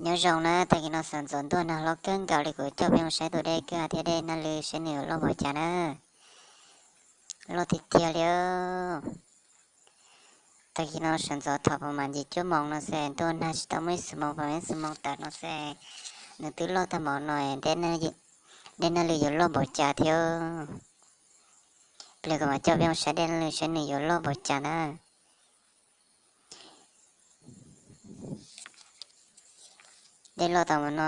Nyob zoo na, tag kis no sawv ntxov ntuj nag hlob kawg nkaus li, kuv coj peb mus saib tus dej kwj ha thiab dej Naj Lwj seb nws yuav loj npaum cas na. Loj tiag tiag li. Tag kis no sawv ntxov thaum pas mas ncig cuaj moos no xwb, ntuj nag tsis tau muaj ib xuab moos, pas ib xuab moos tawm no xwb, nws twb loj tag npaum no, dej Naj Lwj yuav loj npaum cas thiab. Pliag kuv mam coj peb mus saib dej Naj Lwj seb nws yuav loj npaum cas na. Dej loj tau mus no,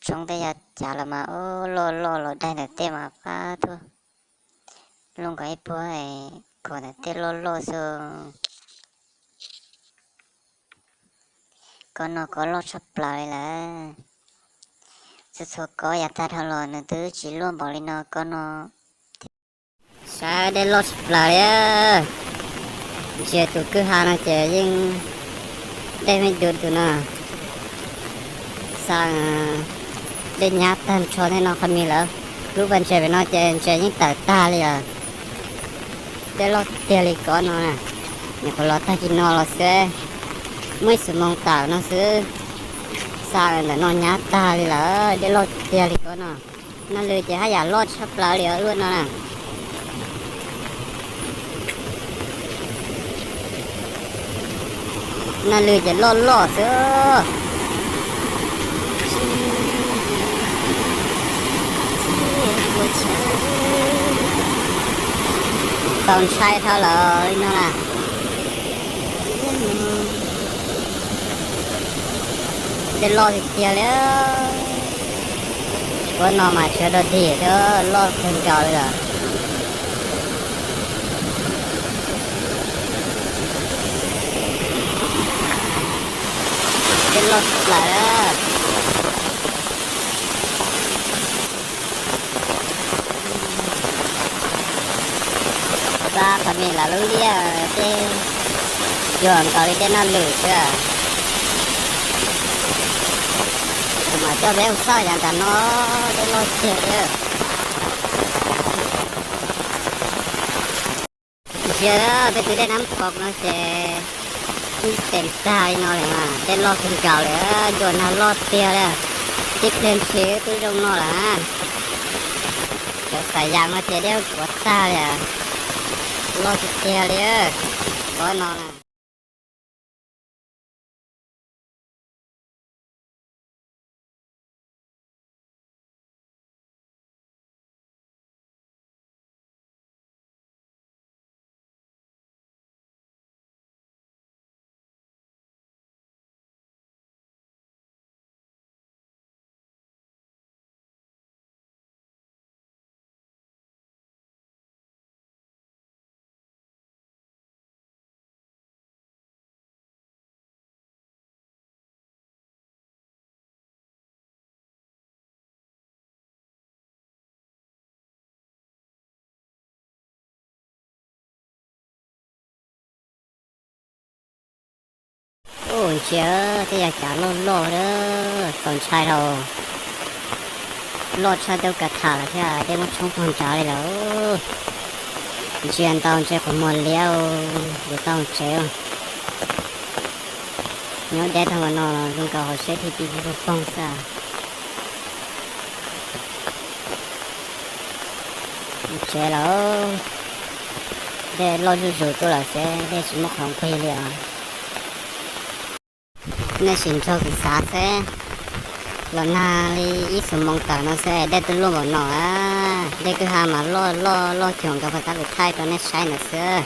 tshoob tej yav cav los mas loj loj los daig ntawm tej mas pab tuaj, luaj nkaus ib puag, khaum ntawm tej loj loj xwb. Kob no kob loj tshaj plaws li lawm. Txhua txhua kob yav tag dhau los nws twb tsis loj npaum li no kob no. Saib dej loj tshaj plaws li. Ntsia tus kwj ha no ces yeej dej me dua tus no. Xa dej nyab tag nrho tej no qhov mis lawm. Lub pas ntses pem no ces ntses yeej tawm tag li os. Dej loj tiag li kob no. Nyuam qhuav los tag kis no los xwb, muaj ib xuab moos tawm no xwb, xa ntawm no nyab tag li lawm. Dej loj tiag li kob no. Naj Lwj ces haj yam loj tshaj plaws li os luaj no na. Naj Lwj ces loj loj xwb. Txaus ntshai dhau lawm li no na. Dej loj tiag tiag li. Kob no mas tsis yog dog dig thiab, loj kawg nkaus li lawm. Dej loj tshaj plaws. Pab qhov me lam lub liaj tej cuag nkaus li tej Naj Lwj xwb. Kuv mam coj peb mus xauj yav nram no, dej loj tiag li. Ntsia peb tus dej Nab Pov no ces ib teem tag li no li mas dej loj kawg nkaus li, ncua nag loj tiag li. Tib pliag ntshis twb zoo no lawm. Cov xaim yas no ces dej kuav tag li, loj tiag tiag li. Kob no na. Ub, ntsia tej yav cav loj loj, txaus ntshai dhau. Loj tshaj tej kav tham lawm thiab, dej muab tshoob pog nrad li lawm. Ntsia ntau ntshe qhov muag liab yuav tau tsev. Nyob deb tag npaum no zoo nkaus hauv siab thiaj pib pog xwb. Tsev lawm, dej loj zuj zus tuaj lawm xwb, dej tsis muaj qhov nqig li os. Nej sim nrog kuv xav xwb, los nag li ib xuab moos tawm no xwb dej twb luaj npaum no. Dej kwj ha mas loj loj loj cuag nkaus pas tab kuv thaij rau nej saib ntawd xwb.